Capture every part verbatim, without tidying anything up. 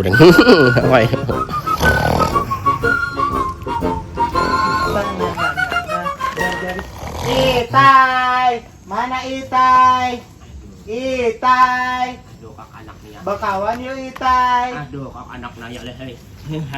Itai, mana Itai? Itai. Aduh, kak anak nih ya. Bakawan yuk, Itai. Aduh, kak anak nanya leh, hei.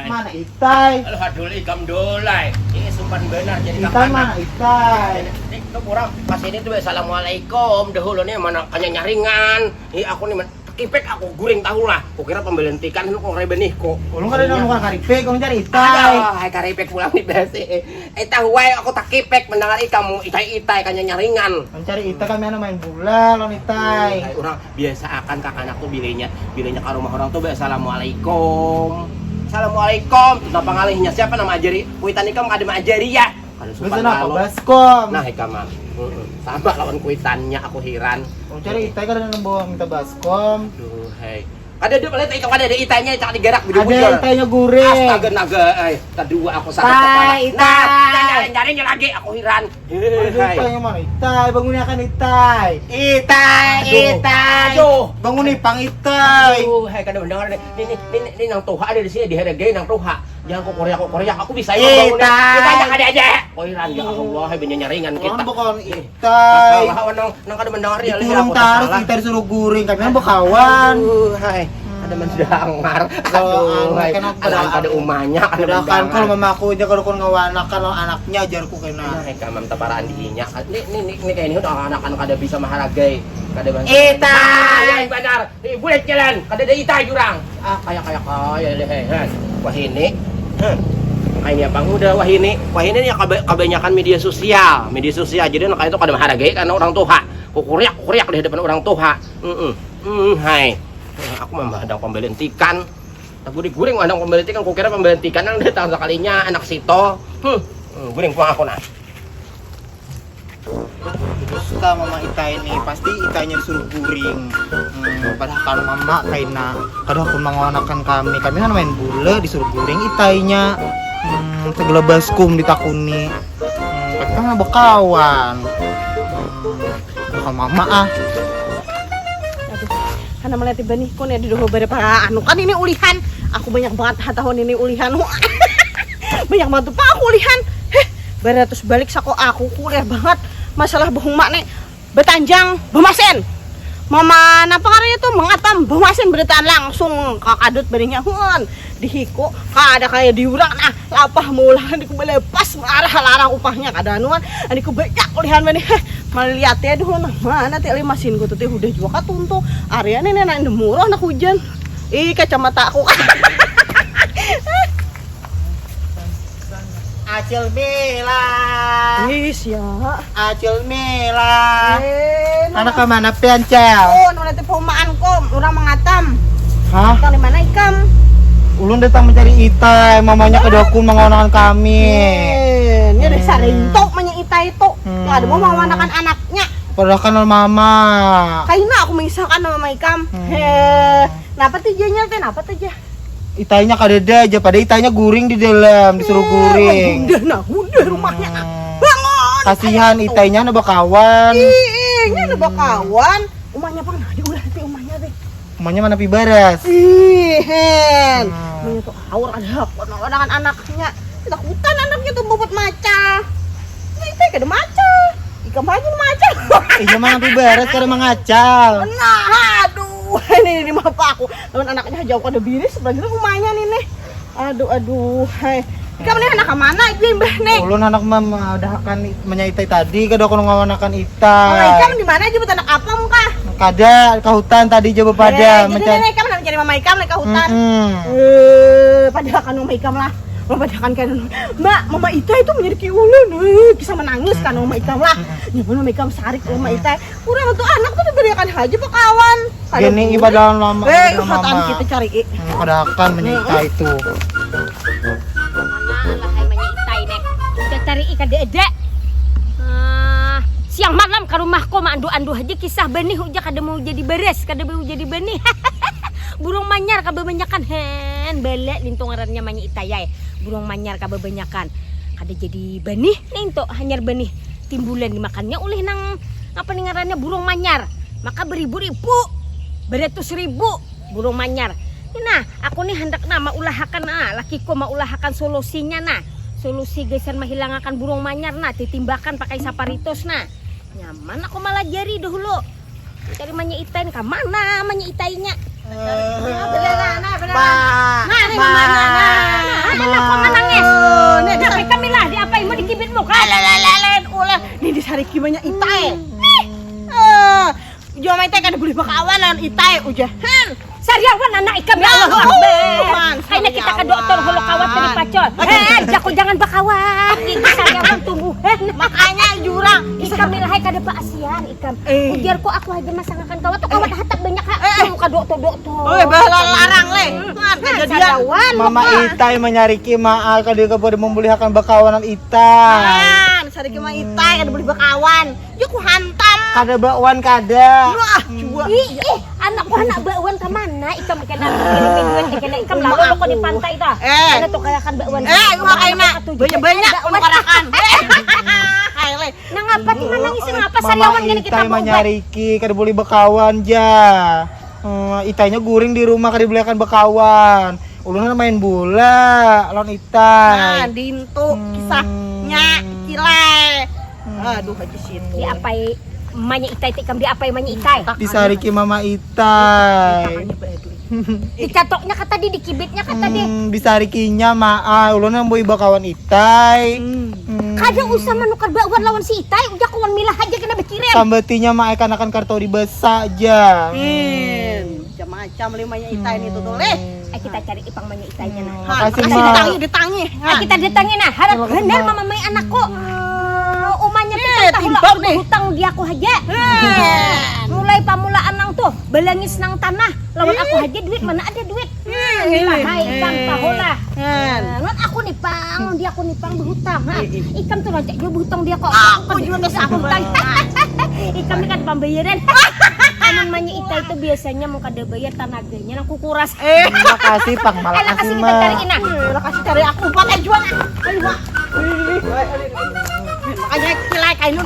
Mana Itai? Aduh, aduh, ikam dolai. Ini supan benar jadi Itai, mana Itai? Ini, ini tuh kurang. Pas ini tuh, "Assalamualaikum." Dahulu nih mana kanya nyaringan. Ini aku nih, man-, kipek aku guring tahu lah. Kukira pembelian tikan lu kok rebe nih kok. Ulun kada nang bukan karipik, ulun cari Itai. Aduh, hai karipik pulang di basi. Eh, tahu wae aku takipek mendengar ikam itai-itai kanya nyaringan. Mencari Itai kami anu main bola lawan Itai. Hai, orang biasa akan kakanak tuh bilanya, bilanya ke rumah orang tuh, "Assalamualaikum." "Assalamualaikum." Napa ngalihnya? Siapa nama ajari? Kuitan ikam kada maajari ya. Kada sopan lalu. Baskom. Nah, ikam, Mam. Heeh. Sama lawan kuitannya, aku hiran. Mencari Itai kada nang bawa minta baskom. Duh, hai. Kada ada, pala ikam kada ada itanya, cak digarak bujur-bujur. Ada itanya guring. Astaga naga, ai. Kadua aku sakit kepala. Itai, nah, Itai. Nyari-nyarinya lagi, aku hiran. Aduh, hai. Itai yang mana? Itai, bangun akan Itai. Itai, aduh. Itai. Aduh. Bangun nih, pang Itai. Aduh, hai, kada mendengar nih. Ini, ini, ini, ini nang tuha ada di sini, dihargai nang tuha. Jangan kok korea, kok korea. Aku bisa ya bangun. Itai. Itai yang ada aja. Kok hiran, ya Allah, hai, banyak nyaringan kita. Orang bakal Itai. Nang, nang kada mendengar ya, dikurung tarus, kita disuruh guring, kami kan bekawan. Aduh, hai. Ada mendangar. Aduh, hai. Anak kada umanya, kada mendangar. Kalau mamaku aja kalau kon ngawanakan lo anaknya, ajarku kena. Nah, kamam taparaan dihinya. Ini, ini, ini, ini kayak ini udah anak-anak kada bisa menghargai. Kada bangsa. Itai. Nah, ya, benar. Ih, bulik jalan, kada ada Itai jurang. Ah, kaya, kaya, kaya leh, heh. Wahini. Heh. Kaini apa muda wahini? Wahini nya kaba-, kabanyakan media sosial, media sosial. Jadi anak itu kada menghargai karena orang tuha. Kukuriak, kukuriak di hadapan orang tuha. Mm-mm. Mm, hai. Aku mah hadang pembelian tikan. Tapi guring hadang pembelian tikan, kukira pembelian tikan yang datang sekalinya anak sito. Hmm. Hmm, guring pulang aku nah. Dusta mama Itai ini, pasti Itainya disuruh guring. Hmm, padahal mama kaina, kada aku mangawanakan kami. Kami kan main bola disuruh guring Itainya. Hmm, segala baskom ditakuni. Hmm, tapi kan bekawan. Hmm, bukan mama ah. Aduh, karena melihat tiba nih, kok nih ada dua beberapa anu kan ini ulihan. Aku banyak banget ha tahun ini ulihan. Banyak banget tuh, Pak, aku ulihan. Heh, baratus balik sako aku kuliah banget. Masalah bohong mak nih, betanjang, bemasin. Mama, napa ngarannya tuh, mengatam, bemasin beritaan langsung kakadut barinya. Huan, dihiku, kada kaya diurang nah, lapah maulah, aniku balepas marah larang upahnya, kada anuan, aniku banyak ulihan bani. Heh, malihat ya, duh, nah, mana ti lima sin ku tuh, ti hudah jua katuntung. Area nih, nih, nah, ini murah anak hujan. Ih, kacamata aku. Acil Mila. Ih, sia. Acil Mila. Eh, anak ke mana pian, Cel? Oh, nang nanti pomaan kom, orang mengatam. Hah? Datang di mana ikam? Ulun datang mencari Itai, mamanya kada aku mengawanakan kami. Eh, ini ada sarintok manya Itai itu. Hmm. Yang ada mau mengawanakan anaknya. Padahal kan mama. Kaina aku mengisahkan nama mama ikam. Hmm. Heh, napa tuh janya teh? Napa tuh jah? Itainya kadada aja, pada itainya guring di dalam, disuruh guring. Udah nah, udah rumahnya. Hmm. Bangun. Kasihan, itainya ada bakawan. Ih, nya ada bakawan. Umanya pang nah, diulah ti umanya teh. Umanya mana pibaras? Ih, hen. Hmm. Umanya tuh aur ada apa dengan anaknya. Takutan anaknya tuh bobot macal. Nah, itu kada macal. Ikam aja macal. Iya mana pibaras kada mangacal. Nah, aduh, ini, ini mah apa aku? Lawan anaknya jauh kada biris, apalagi rumahnya nih, nih. Aduh, aduh, hai. Ikam nih anak mana aja, Mbah, nih? Ulun anak mama, udah akan menyaitai tadi, kada aku ngawanakan Itai. Oh, ikam di mana aja, buat anak apa muka? Kada, ke hutan tadi, jawab pada. Eh, jadi mencari nih, ikam nak mencari mama ikam, nih, ke hutan. Mm-mm. Eh, padahal kan mama ikam lah. Mama padahal kan kan. Mbak, mama Itai itu menyeriki ulun. Eh, kisah menangis kan mama ikam lah. Mm-mm. Nyaman mama ikam sarik mama Itai. Kurang tuh anak tuh diberikan haji pakawan. Gini, ibadah lama, eh, ibadah lama. Kita cari, eh. Hmm, padahal kan menyita itu. Mana lah, hai, menyita ini. Kita cari, eh, kada ada. Ah, siang malam ke rumahku, mandu-andu aja kisah benih, ujar kada mau jadi beres, kada mau jadi benih. Burung manyar kababanyakan, hen, bala lintung ngarannya menyita, ya. Burung manyar kababanyakan. Kada jadi benih, nih, tuh, hanyar benih. Timbulan dimakannya ulih nang, apa nih ngarannya, burung manyar. Maka beribu-ribu, beratus ribu burung manyar. Nah, aku nih handak nah maulahakan nah, lakiku maulahakan solusinya nah. Solusi gasan mahilangakan burung manyar nah, titimbakan pakai saparitus nah. Nyaman aku malajari dahulu. Cari manya itai nih, ka mana manya itainya? Nah, benar, nah, nah, benar. Nah, nih, Ma. Mana, nah, nah, nah, nah, kok manangis? Nih, diapai kami lah, diapai mau dikibit muka. Lain ulah. Nih disariki manya itai. Eh, jua manya itai kada boleh bakawan lawan itai, ujahan. Sariawan anak ikam, ya Allah Akbar. Kayaknya kita ke dokter hulu kawat tadi pacol. Hei, jaku jangan bakawan. Ini sariawan tumbuhan. Makanya jurang. Ikam nilai kada paasian, ikam. Eh. Ujarku aku aja masangakan kawat tuh kawat hatak banyak, ha. Eh. Kamu ka dokter-dokter. Oh, bah, larang, leh. Nah, kejadian. Sariawan, Mama muka. Itai manyariki maal kada kapada membulihakan bakawanan itai. Nah, sariki Mama Itai kada boleh bakawan. Ya ku hantam. Kada bakwan kada. Wah, jua. Ih, ih, anakku anak bakwan ka mana? Ikam kena kena ikam lalu aku di pantai ta. Eh. Kena tuh kayakan bakwan. Eh, makanya banyak-banyak menukarakan. Hai, leh. Nang apa ti manangis, nang apa sariawan gini kita mau. Mama Itai manyariki kada boleh bakawan ja. Hmm, itainya guring di rumah kada boleh akan bakawan. Ulun kan main bola lawan itai. Nah, dintu kisahnya ikilai. Aduh, Haji Situ. Diapai manya itai ti ikam diapai manya itai. Disariki Mama Itai. Dicatoknya ka tadi, dikibitnya ka tadi. Hmm, disarikinya ma ah, ulun nang bui bakawan itai. Hmm. Kada usah manukar bakwan lawan si itai, ujar kawan milah aja kena berkirim. Sambatinya ma ai kanakan kartau dibasa ja. Hmm. Macam-macam leh manya itai ni tuh, tuh, leh. Eh, kita cari ipang manya itainya nah. Hmm, makasih, Ma. Kita ditangi, ditangi. Eh, kita ditangi nah, harap bener Mama mai anakku. Umanya tuh tahu lah berhutang di aku haja. Mulai pamulaan nang tuh, belangis nang tanah. Lawan aku haja duit, mana ada duit. Nah, hai, ikam tahu lah. Nah, lawan aku nih pang, di aku nih pang berhutang. Ha. Ikam tuh rancak juga berhutang di aku. Aku juga berhutang. Ikam nih kada pambayaran. Amun manya itai itu biasanya mau kada bayar tanaganya nang kukuras. Eh. Makasih pang, malah kasih, Ma. Cari nah. Lah kasih cari aku empat aja jual. Ayo, Ma. Makanya kilai kain lu.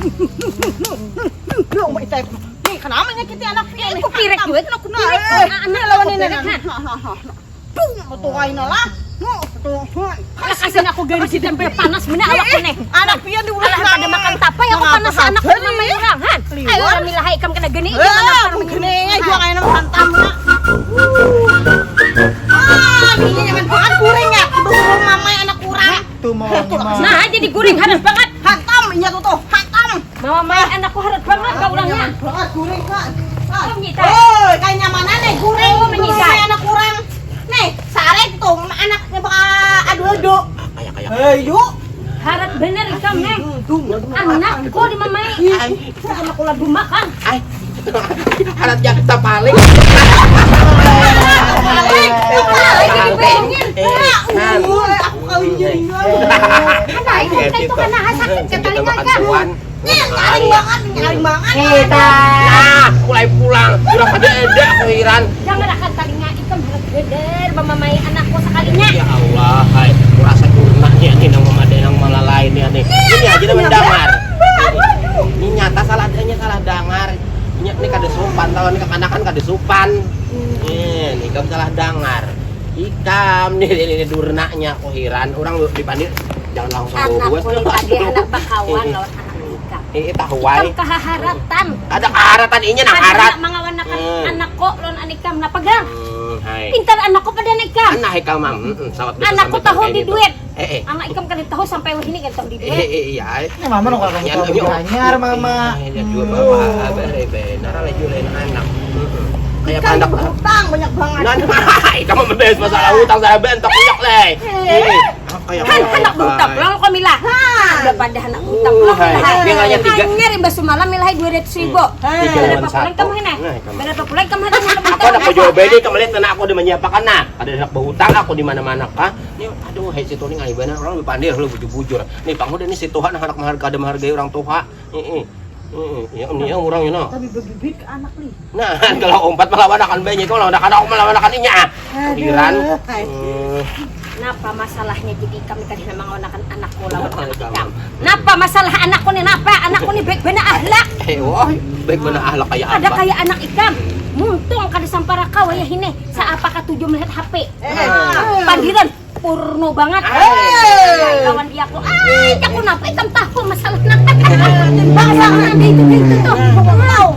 Lu mau itai. Nih, kenapa nyakiti anak pian nih? Aku pirek juga, aku pirek. Nah, anak lawan ini. Nah, nah, nah. Tuh, tuh kain lah. Tuh, tuh. Anak kasih aku garis ditempel panas bener awak ini. Anak pian diulah pada makan tapai aku panas anak sama orang, han. Ayo, kami lahai ikam kena geni. Eh, gini aja kayak hantam lah. Ah, ini nyaman banget goreng ya. Burung mamai anak kurang. Tuh mau gimana? Nah, jadi goreng harus banget. Hantam, iya tuh, tuh. Hantam. Mama mai anakku harus banget kau orangnya. Banget goreng kan. Kau menyita. Oh, kayak nyamanan nih goreng. Kau menyita. Anak kurang. Nih, sarek tuh anaknya bakal adu-adu. Kayak kayak. Hei, yuk. Harap bener ikam nih. Anakku di mamai. Anak ulah dimakan. Ai. Alat jatuh paling. Paling, paling jadi bengin. Eh, nah. Aku kawin jadi. Apa itu? Itu kena sakit ke telinga kan? Nyaring banget, nyaring banget. Kita. Nah, mulai pulang. Sudah pada ada aku heran. Jangan akan telinga ikam harus geder mamamai anakku sekalinya. Ya Allah, hai. Kurasa dulu nak nih, nih nang memadai nang malalai nih, nih. Ini aja nang mendengar. Ini nyata salah adanya salah dengar. Ini, ini kada sopan, kalau ini kekanakan kada sopan. Nih, ikam salah dengar. Ikam nih, ini, ini durnaknya, aku heran. Orang dipandir jangan langsung. Anak kulit tadi anak bakawan lawan anak nikah. Eh, tahu wae. Ikam kahaharatan. Ada kaharatan inya nang harat. Kada mangawanakan anak kok lawan anikam napa gang? Hmm, hai. Pintar anak kok pada nikam. Anak ikam, Mam. Heeh, sawat. Anakku tahu di duit. Eh, eh. Anak ikam kada tahu sampai wahini kada tahu di duit. Eh, eh, iya, eh. Ini mama nukar kamu tahu di hanyar, mama. Iya, dua mama, abah, eh, benar lah, juga lain anak. Heeh. Kayak ikam anak berhutang banyak banget. Nah, ikam memberes masalah hutang saya bentok banyak leh. Eh. Eh. Apa ya? Han, handak berhutang pulang kau, Mila. Ada pada handak berhutang pulang, Mila. Hanyar imbah semalam, Mila, hai dua ratus ribu. Berapa pulang kamu ini? Berapa pulang kamu ini? Aku handak menjawab ini, kamu lihat anak aku udah menyiapakan, nah. Ada handak berhutang aku di mana-mana kah? Ini, aduh, hai, si Tuni ngalih banar, orang lebih pandai, lebih bujur-bujur. Nih, kamu udah nih si Tuhan handak menghargai, ada menghargai orang tua. Heeh. Heeh, ya, ini ya orang ya, nah. Tapi bebibit ke anak nih. Nah, kalau umpat melawan akan banyak, kalau anak-anak melawan akan inya. Pikiran. Aduh, hai. Hmm. Napa masalahnya jadi kami kada mangawanakan anakku lawan anak ikam? Napa masalah anakku nih? Napa anakku nih baik banar ahlak? Eh, wah, baik banar ahlak kayak apa? Ada kayak anak ikam. Muntung kada sampara ka wayah ini, saapa katuju melihat H P. Pandiran porno banget. Hei. Kawan dia aku, ah, jaku napa ikam tahu masalahnya. Bangsa orang di itu, di itu tuh. Wow.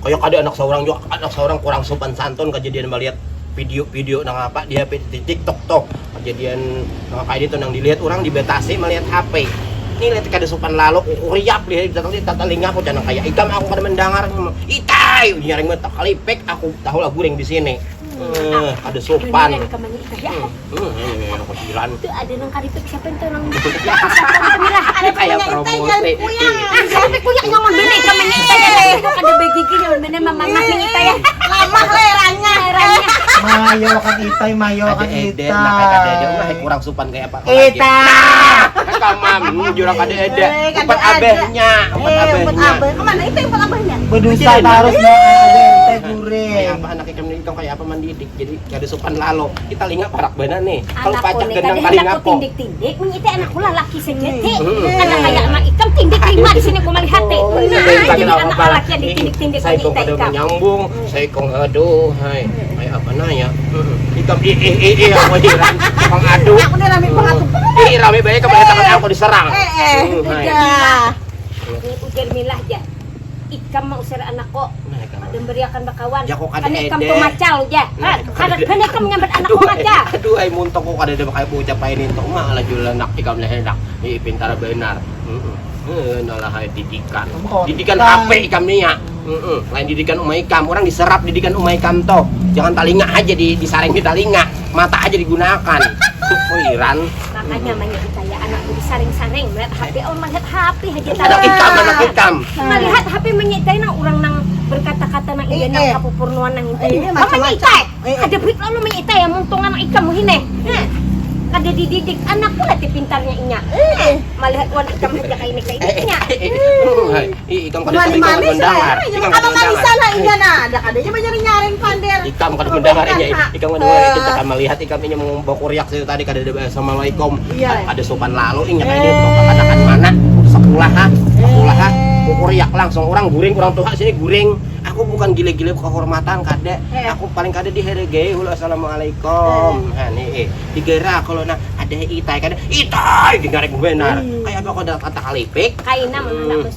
Kayak kada anak seorang juga, anak seorang kurang sopan santun kejadian melihat video-video nang apa di H P di TikTok tuh. Kejadian nang kayak itu nang dilihat orang dibatasi melihat H P. Ini lihat kada sopan lalu, uriap lihat di tatalinga aku jangan kayak ikam aku kada mendengar. Itai, nyaring mata kalipik, aku tahu lah guring di sini. Eh, ada sopan. Beneran kamu ini kayak Hmm, hmm, ini aku jiran. Itu ada nang karipik siapa itu nang Ada kayak punya itu promosi. Jangan punya. Ah, siapa punya nyaman bener kamu ini kayak ada begigi nyaman bener mamang nang ini kayak. Lamah lah eranya. Eranya. Mayo kan itai, mayo kan itai. Ada ede, nah kayak ada ede, wah kurang sopan kayak apa? Ita. Nah, kamam, hmm, jurang kada ada. Eh, kada ada. Abahnya, eh, empat abahnya. Kemana itu empat abahnya? Bedusa terus mau ada teh gurih. Kayak apa anak ikan ini kayak apa mendidik. Jadi kada sopan lalo. Kita linga parak banar nih. Kalau pacak gendang kada talinga kok. Tindik-tindik, mengiti anakku lalaki sejati. Hmm. Kada kayak anak ikam tindik lima di sini aku melihat teh. Oh, nah, jadi anak laki yang ditindik-tindik saya kok kada menyambung, saya kok aduh, hai. Hai apa nanya? Hmm. Ikam ih ih ih ih aku heran. Bang aduh. Aku nih rame banget. Ih rame banget kemarin tangan aku diserang. Eh eh. Hmm, hai. Ujar milah ja. Ikam mau usir anakku. Nah, ikam. Ada beriakan bakawan. Ya, kok kada ada ikam ede. Tuh macal ja. Nah, kan ikam kada ada. Kena ikam nyambat anakku maca. Aduh, ai muntok kok kada ada bakal bocah pain itu. Malah jual anak ikam lah enak. Ih, pintar benar. Heeh. Eh, nalah hai didikan. Didikan H P ikam nih ya. Heeh. Lain didikan umai ikam. Orang diserap didikan umai ikam tuh. Jangan talinga aja di disaring di talinga. Mata aja digunakan. Tuh, oh, Iran. Makanya manya ditanya anakku disaring-saring melihat H P, oh melihat H P aja tadi. Anak ikam, anak ikam. Melihat H P menyitai nang orang nang berkata-kata nang iya nang kapupurnuan nang itu. Iya, macam-macam. Menyitai. Ada brik lalu menyitai ya muntung anak ikam muhine. Nah, kada dididik anakku nanti pintarnya inya. Melihat wan ikam aja kayak ini kayak ini. Ih, ikam kada manis manis mendengar. Ikam kada mendengar. Apa manisan lah inya nah, ada kada aja banyak nyaring pander. Ikam kada mendengar inya. Ikam kada mendengar kita kan melihat ikam inya mau bakuriak situ tadi kada ada assalamualaikum. Iya. Ada sopan lalu inya kayak ini kok katakan mana? Sekolah ha, sekolah ha. Bakuriak langsung orang guring orang tua sini guring. Aku bukan gila-gila kehormatan kada. Aku paling kada dihargai hulu assalamualaikum. Nah, nih eh. Digera kalau nah ada itai kada. Itai digarek benar. Kayak apa kau dapat kata kalipik? Kaina mana nak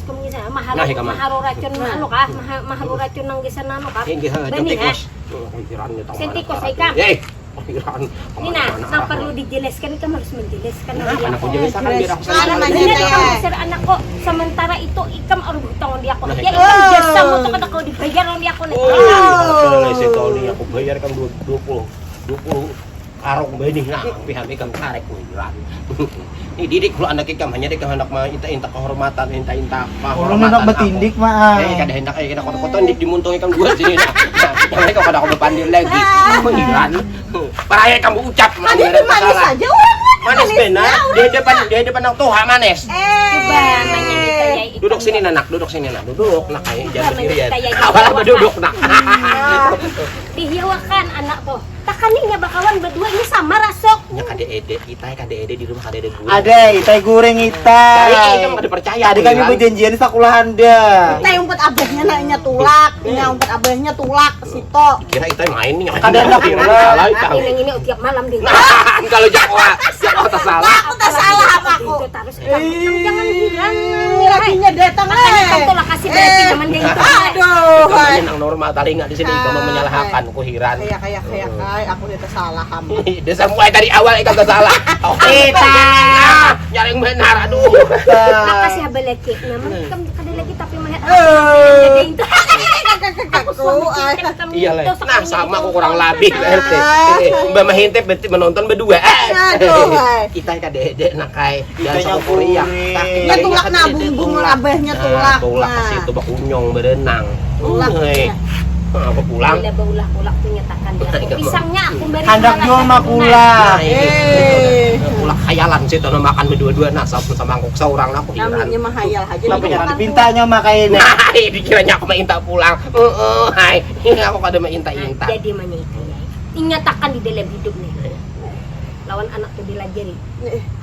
Maharu, nah, maharu racun anu kah? Maha-, maharu racun nang gasan anu kah? Inggih, ha, bani, tikus. Sing tikus, ikam. Eh, pikiran. Ini nah, nang perlu dijelaskan, ikam harus menjelaskan. Nah, anak aku jelaskan biar aku sadar. Benar, ikam dasar anak kok. Sementara itu ikam harus berhutang di aku. Nah, ya, ikam jasa motor kada kau dibayar di aku nih. Oh, saya tahu nih, aku bayar kan dua puluh, dua puluh karung bani nah pihak ikam karek kuiran. Ini didik kalau anak ikam hanya dikam hendak minta inta kehormatan inta inta kehormatan orang hendak bertindik mah eh kada hendak eh kada kotor kotor di dimuntung ikam dua sini nah jangan kau kada aku berpandir lagi kuiran paraya kamu ucap manis saja orang manis benar di depan di depan orang tua manis duduk sini nak duduk sini nak duduk nak kayak jangan dilihat awal duduk nak dihiwakan anak tuh Takaninya bakawan badua ini sama rasuk. Nya kada ede, itai kada ede di rumah kada ede guring. Ada, itai guring itai. Tadi kami kada percaya. Tadi kami berjanjian sakulahan dah. Itai umpat abahnya nak inya tulak, inya umpat abahnya tulak sito. Kira itai main nya. Kada ada tulak. Ini ini tiap malam deh. Nah, kalau jawa, jawa tak salah. Aku tak salah apa aku. Jangan hilang. Ini lakinya datang eh. Contoh lah kasih berarti teman dia itu. Aduh. Nang normal talinga di sini kamu menyalahkan ku hiran. Kayak kayak kayak kayak aku udah salah ham. Dasar mulai dari awal ikam salah. Oke, ta. Nyaring benar aduh. Makasih abah lagi. Nyaman ikam kada lagi tapi melihat ada itu. Aku suami kita. Iya lah. Nah, sama aku kurang lebih P R T. Mbak Mahintip menonton berdua. Aduh. Kita kada ada nak kai. Jangan sama kuliah. Ya tulak nabung bunga abahnya tulak. Tulak ke situ bakunyong berenang. Tulak. Apa pulang? Bila baulah ulak tu nyatakan dia. Pisangnya aku beri. Handak jual makula. Eh. Ulak khayalan sih tuh makan berdua-dua nah sama sama aku seorang aku. Namanya mahayal aja. Tapi jangan pintanya makai ini. Dikiranya aku minta pulang. Heeh, hai. Ini aku kada minta-inta. Jadi manyata ya. Nyatakan di dalam hidup nih. lawan anak tu dilajari.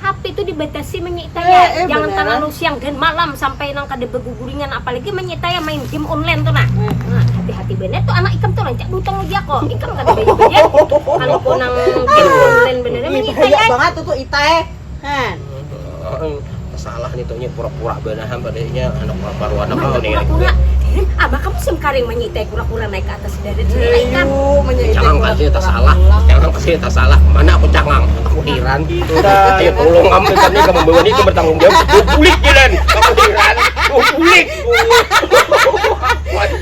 H P tu dibatasi, manyita ya. Eh, eh, jangan terlalu siang dan malam sampai nang kada beguguringan, apalagi manyita ya main game online tu nah. Eh. Nah, hati-hati benar tu anak ikam tu rancak butang aja kok. Ikam kada bayar-bayar. Kalau kau nang game online benar manyita ya. Banget tu, tu ita eh. Han. Salah nih tuhnya pura-pura banahan padanya anak baru anak kau nih. Pura-pura. Abah kamu sim karing manyitai pura-pura naik ke atas darat sini naik kan. Jangan kasih tak salah, jangan kasih tak salah. Mana aku cangang, aku heran. Ayo tolong kamu tadi kamu membawa ini bertanggung jawab. Bulik jalan, aku heran. Bulik.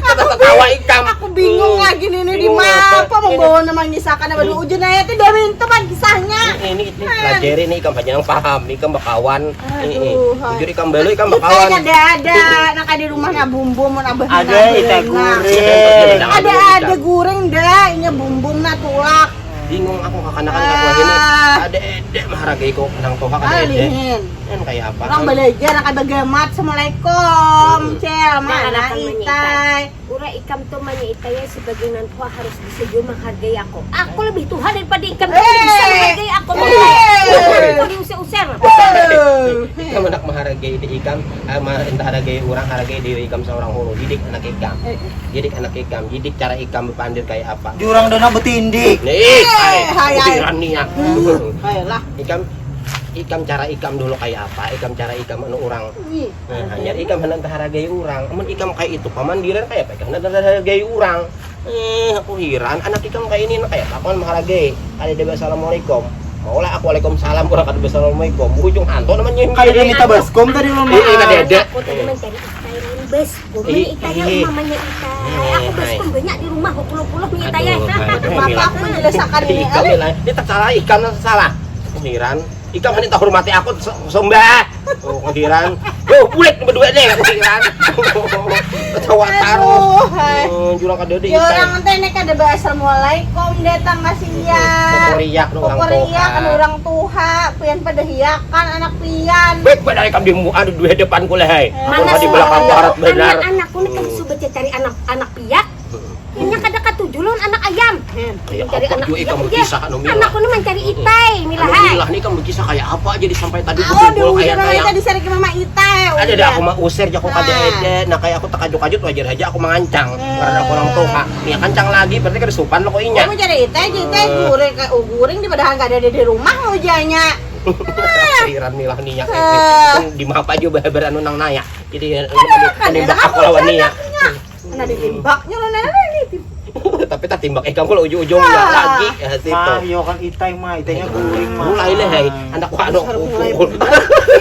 Kata tertawa ikam. Aku bingung lagi nih, ini di mana apa membawa nama ngisahkan apa dulu ujun aja tuh dari itu kan kisahnya. Ini ini pelajari nih ikam aja yang paham, ikam bakawan. Aduh, bujur ikam balu ikam bakawan. Ada ada, nak ada rumahnya bumbum mun abah ada ita guring. Ada ada guring dah, inya bumbum na tulak. Bingung aku kakanakan kakuah ini. Ada ada menghargai kok nang tuha kada ada. Kan kayak apa? Orang belajar, nak ada gamat. Assalamualaikum. Cel, mana itai? Ura ikam tu manyaitai ya sebagai nantua harus bisa jua menghargai aku. Aku lebih tuha daripada ikam, jadi bisa menghargai aku. Aku diusir-usir. Ikam anak menghargai di ikam, entah hargai orang, hargai di ikam seorang hulu. Didik anak ikam. Didik anak ikam, didik cara ikam berpandir kayak apa. Jurang dana betindik. Nih, hai, hai, hai. Pikiran niat. Ayolah. Ikam ikam cara ikam dulu kayak apa, ikam cara ikam anu orang. Nah, hanyar ikam handak tahargai urang. Amun ikam kaya itu pamandiran kaya apa ikam handak tahargai urang. Eh, aku hiran, anak ikam kaya ini kaya apa aku handak mahargai. Kadada baassalamualaikum. Maulah aku waalaikumsalam urang kada baassalamualaikum. Bujung hantu namanya. Kadada minta baskom tadi ulun. Iya, kadada. Aku tadi mancari itai lain baskom. Ini itai yang mamanya itai. Aku baskom banyak di rumah bapuluh-puluh nih itai. Aduh, apa aku menjelaskan ini? Ikam ini tak salah, ikam yang salah. Aku hiran. Ikam handak tahurmati aku sembah. Oh, kudiran. Yo, bulik berdua nih kudiran. Ketawa taruh. Jurang kada di. Jurang teh nek kada baassalamualaikum datang kasihan. Kukuriak nu urang tuha. Kukuriak nu urang tuha. Pian pada hiakan anak pian. Baik pada ikam di muka di hadapan ku lah hai. Amun di belakang ku harat benar. Anak anak ku nih kada suka cari anak anak piak. Inya kada katuju lawan anak ayam. Mencari anak ayam aja. Anak kuno mencari itai, milah hai. Alhamdulillah nih kamu kisah kayak apa aja disampai tadi. Oh, dulu kayak tadi sering ke mama itai. Ada dah aku mau usir jago kada ada. Nah kayak aku terkajut-kajut wajar aja aku mengancang karena aku orang tua. Nih kancang lagi berarti kada supan lo kok inya. Kamu cari itai aja itai guring kayak guring di padahal kada ada di rumah lo janya. Pikiran milah nih ya. Di mana aja bahabar anu nang naya. Jadi anu aku lawan nih ya. Nah, ditimbaknya lo nana ini. Tapi tak timbak ikam kalau ujung-ujung ya lagi ya situ. Mah, yo kan itai mah, itainya guring mah. Mulai leh hai, anak ku anu.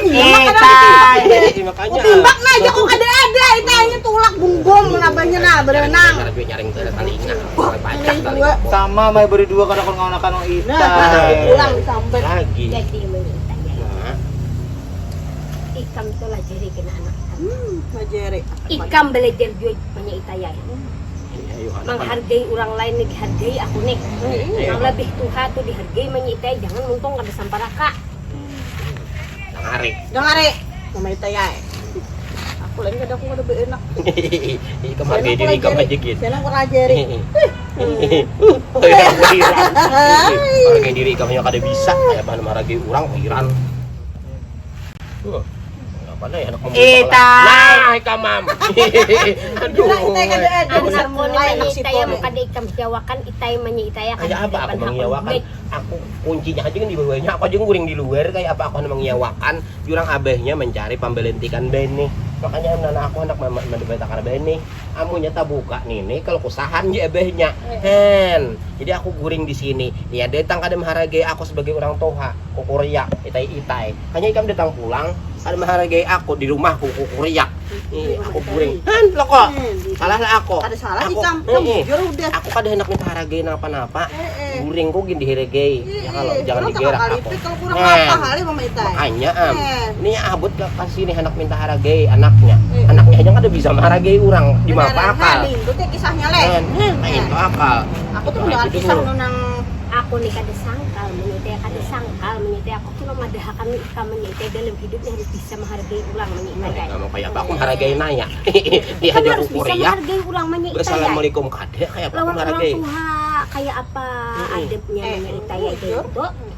Itai. Timbak nah aja kok ada ada, itainya tulak bunggong menabahnya nah berenang. Nyaring telinga. Sama mai berdua kada kon ngaunakan itai. Nah, pulang disambat. Lagi. Jadi menitanya. Ikam tu lah jadi kena anak ikam. Hmm, lah jadi. Ikam belajar jua manya itayai. Menghargai orang lain nih dihargai aku nih. Yang lebih tuha tuh dihargai manya itai, jangan muntung kada samparaka. Dangari. Dangari. Mama itayai. Aku lain kada aku kada beenak. Ikam hargai diri ikam aja gin. Jangan aku rajari. Hargai diri ikam yang kada bisa. Kayak mana maragai orang pikiran. Apa nih anak membuka Itai. Nah, kamam. Aduh. Anak mulai itai yang kada ikam jawakan itai manya itai akan. Kayak apa aku mengiawakan? Aku kuncinya aja kan di bawahnya, aku aja guring di luar kayak apa aku mengiawakan. Jurang abahnya mencari pembelintikan benih. Makanya nana aku anak mama mendapat takar benih. Amunnya tabuka nini kalau kusahan je abahnya. Hen. Jadi aku guring di sini. Nia datang kada menghargai aku sebagai orang toha. Kukuriak, itai-itai. Hanya ikam datang pulang, kada menghargai aku di rumahku, kukuriak. Ih, aku guring. Han, lo kok. Salah lah aku. Kada salah ikam, ikam bujur udah. Aku kada hendak minta hargai napa-napa. Guring ku gin dihargai. Ya kalau jangan digerak aku. Kalau kurang apa hari mama itai. Makanya am. Ini abut ke sini hendak minta hargai anaknya. Anaknya aja kada bisa menghargai orang. Di mana akal? Itu teh kisahnya leh. Nah, itu akal. Aku tuh mendengar kisah nang aku nih kada sangkal, menyitai kada sangkal, menyitai aku tuh memadahakan ikam menyitai dalam hidup nih harus bisa menghargai orang menyitai. Nah, kamu kayak apa aku menghargai naya. Dia harus bisa menghargai orang menyitai. Assalamualaikum kada kayak apa aku menghargai. Lawan orang tua. Kayak apa adabnya, eh, menyaitaya itu?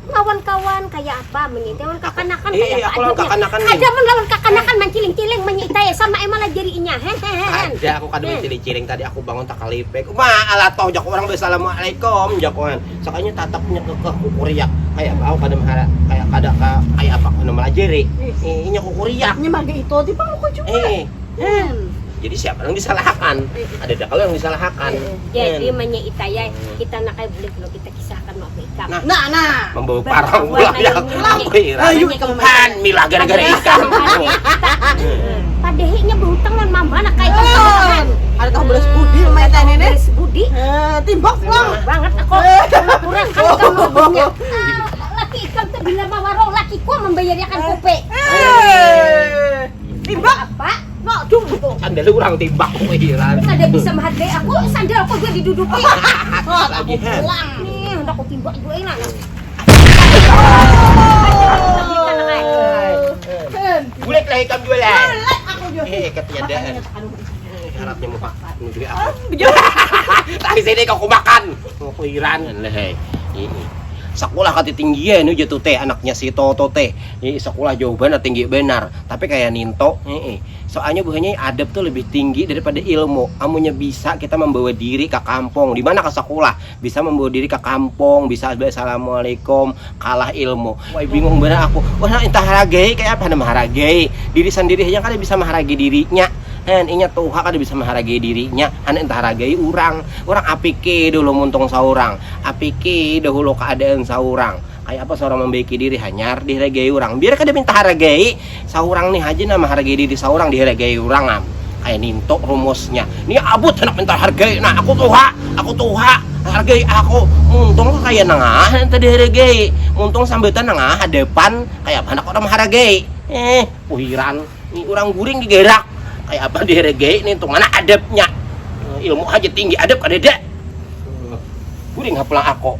Lawan kawan kayak apa menyaitaya? Lawan kakanakan kayak apa adabnya? Aku lawan kakanakan nih. Ada mun lawan kakanakan manciling-ciling menyaitaya sama emang lah jarinya. Hen, hen, hen. Ada, aku kada manciling-ciling tadi, aku bangun takalipik. Ma, alah toh, jak orang, "Assalamualaikum," jakuan. Sakanya tatapnya kekeh kukuriak. Kayak apa aku kada mahara, kayak kada ka, kayak apa aku kada malajari. Inya kukuriak. Nya marga itu ti pang aku juga. Eh. Hen. Jadi siapa yang disalahkan? Ada dah kalau yang disalahkan. Jadi menyaitaya, kita nak kayak bulik lo kita kisahkan mau ikam. Nah, nah. Membawa parang pulang ya. Ayo, Tuhan, milah gara-gara ikam. Padahinya berhutang lawan mama nak kayak ikam. Ada tahu belas budi lumayan tadi nih. Belas budi. Eh, timbak pulang. Banget aku. Kurang kan kamu punya. Laki ikam tuh bila mawarong lakiku membayarkan kopi. Eh. Timbak. Apa? Nak, jum gitu. Sandal orang timbak, kok hiran. Kada bisa menghargai aku, sandal aku juga diduduki. Lagi, hen. Pulang. Nih, hendak aku timbak juga ini. Bulat lah ikam jualan. Bulat aku jualan. Eh, ketiadaan. Harapnya muka. Tapi sini kau makan. Kau hiran. Lehai. Ini. Sekolah kati tinggi ya, ini jatuh teh, anaknya si Toto teh. Ini sekolah jauh benar, tinggi benar. Tapi kayak Ninto, ini. Soalnya buhannya adab tuh lebih tinggi daripada ilmu. Amunnya bisa kita membawa diri ke kampung. Di mana ke sekolah? Bisa membawa diri ke kampung, bisa assalamualaikum, kalah ilmu. Wah, bingung benar aku. Wah, entah hargai kayak apa nama hargai. Diri sendiri aja kada bisa menghargai dirinya. Hen, inya tuha kada bisa menghargai dirinya. Han entah hargai orang. Orang apiki dulu muntung seorang. Apiki dahulu keadaan seorang. Kayak apa seorang membaiki diri hanyar dihargai orang. Biar kada minta hargai, seorang nih aja nama hargai diri seorang dihargai orang am. Kayak Ninto rumusnya. Nih abut hendak minta hargai. Nah, aku tuha, aku tuha. Hargai aku. Muntung kayak nengah nanti dihargai. Muntung sambatan nengah hadapan kayak apa anak orang menghargai. Eh, puhiran. Ini orang guring digerak. Kayak apa dihargai nih tuh mana adabnya. Ilmu aja tinggi, adab kada ada. Guring pulang aku.